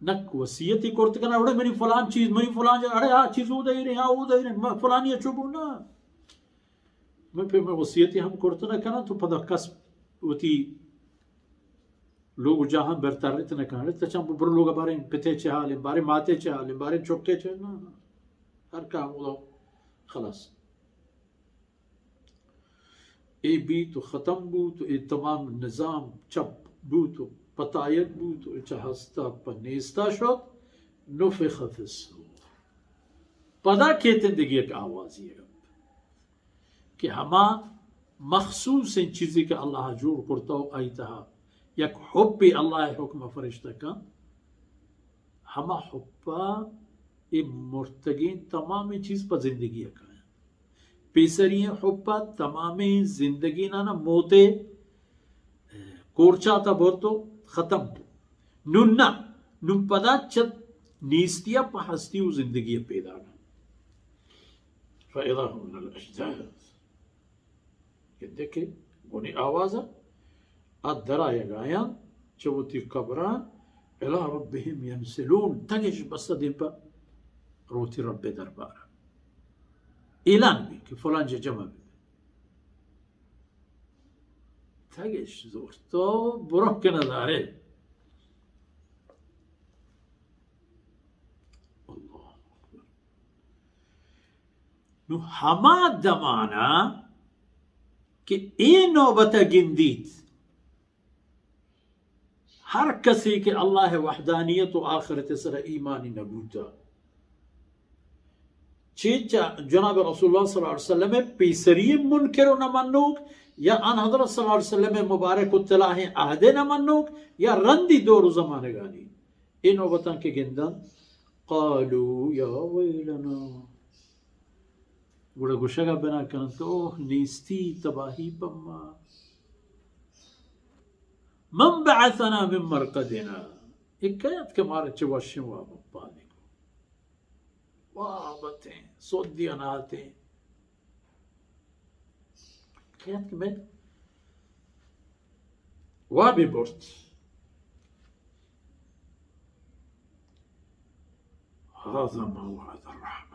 نک وصیتی کرت کنا، اڑے منی فلان چیز، منی فلان جا، اڑے آ چیز او دے رہے، آ او دے رہے، فلانی اچو بو نا۔ من پہ من وصیتی ہم کرت نہ کنا، تو پدا کس وتی لوگ جاہاں برترت نہ کنا۔ تو چم بر لوگ بارے پتے چہ حال، بارے ماتے چہ حال، بارے چکے چہ، نہ، نہ۔ ہر کام او خلاص۔ اے بیت و ختم بوت و اے تمام نظام چپ بوت و پتایگ بوت و اچ ہستا پہ نیستا شت، نفخ فی الصور۔ پدا کیت دگہ یک آوازی گپ کہ ہما مخصوصیں چیزی کہ اللہ جوڑ کرتا و آئی تہا یک حبی اللہ حکم فرشتہ کن، ہما حبا اے مرتگیں تمامیں چیز پہ زندگی کاین۔ پیسری حبا تمامیں زندگی نانا موتے کورچاتا برتو ختم بو۔ نون نہ، نون پدا چہ نیستیا پہ ہستی و زندگی پیدا کن۔ فإذا هم من الأجداث۔ گندے کہ گونی آواز ء درآیگ آیاں چہ وتی قبراں، الی ربهم ینسلون، تگش بس دیم پہ روتی رب دربار۔ اعلان بی کہ فلان جا جمع بی۔ تگش زور تو برو کہ ندارے۔ اللہ اکبر۔ نو ہما دمانا کہ اے نوبت گندیت، ہر کسی کہ اللہ وحدانیت و آخرت سر ایمانی نبوتا، چہ چہ جناب رسول اللہ صلی اللہ علیہ وسلم پیسری منکر و نہ منوک، یا آن حضرت صلی اللہ علیہ وسلم مبارک و طلاہیں عہد نہ منوک، یا رندی دور و زمانگانی اے نوبتاں کہ گندنت، قالوا یا ویلنا، گڑا گوشگا بنا کننت کہ اوہ، نیستی، تباہی پہ ما۔ من بعثنا من مرقدنا، اے کئے ات کہ مارا چہ وشیں واب پادی کو؟ واب اتیں، سودی اناتیں۔ کئے ات کہ مئے وابی برت؟ هذا ما وعد الرحمن۔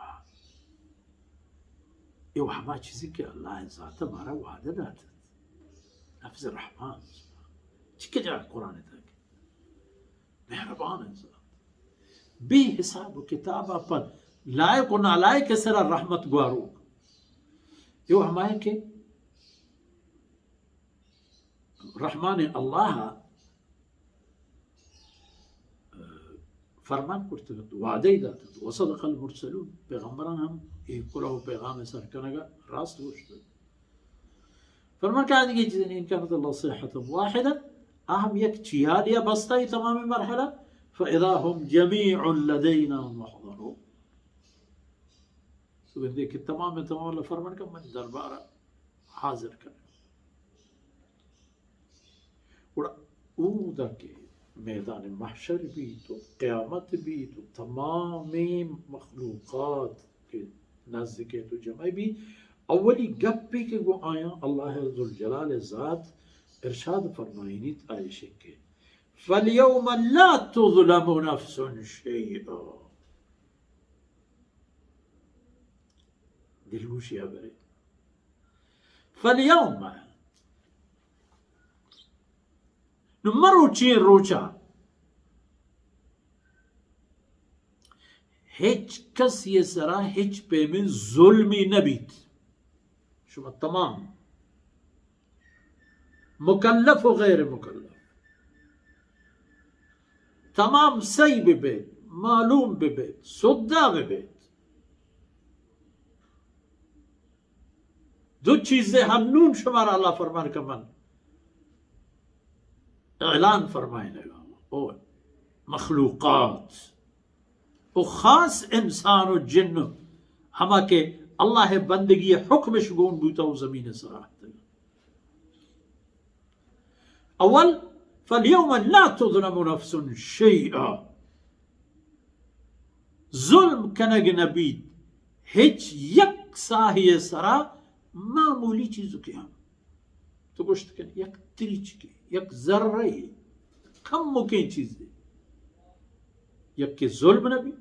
اے ہما چیزی کہ اللہ ذات مارا وعدہ دات۔ لفظ رحمان چکے جا قرآن تک؟ مہربان انت۔ بے حساب و کتاب ء پہ لائق و نالائق ء سرا رحمت گواروک۔ یو ہمائے کہ رحمان اللہ فرمان کرتگ ات، وعدہ ای دات ات۔ وصدق المرسلون، پیغمبران ہم اے کلہ و پیغام سر کنگا راست گوشت۔ فرمان کہ آ دگہ چیز نہیں، ان كانت الا صيحة واحدة، آ ہم یک چیالیا بستا ای تمام مرحلہ، فإذا هم جميع لدينا محضرون۔ تو گندے کہ تمام تمام اللہ فرمان کہ من دربارا حاضر کن۔ گڑا اودا کہ میدان محشر بیت و قیامت بیت و تمامیں مخلوقات کہ نزدیک تو جمع بی، اولی گپی کہ گو آیاں اللہ ذوالجلال ذات ارشاد فرمائینیت آیشیں کہ فالیوم لا تظلم نفس شیئا۔ دلگوشی ء برے۔ فالیوم، نو مروچی روچا ہچ کسی سرا ہچ پیمیں ظلمی نہ بیت۔ شما تمام مکلف و غیر مکلف، تمام سہی بہ بیت، معلوم بہ بیت، سدہ بہ بیت۔ دو چیزے ہنون شمارا اللہ فرمان کہ من اعلان فرمائینگا، او مخلوقات، او خاص انسان و جن، ہما کہ اللہ بندگی حکمش گون بوتا و زمین سرا اتگا۔ اول، فالیوم لا تظلم نفس شیئا، ظلم کنگ نہ بیت ہچ یک ساہی سرا، معمولی چیزکے ہم۔ تو گوشت کن یک تریچکے، یک ذرہ، کمکیں چیزے۔ یکے ظلم نہ بی،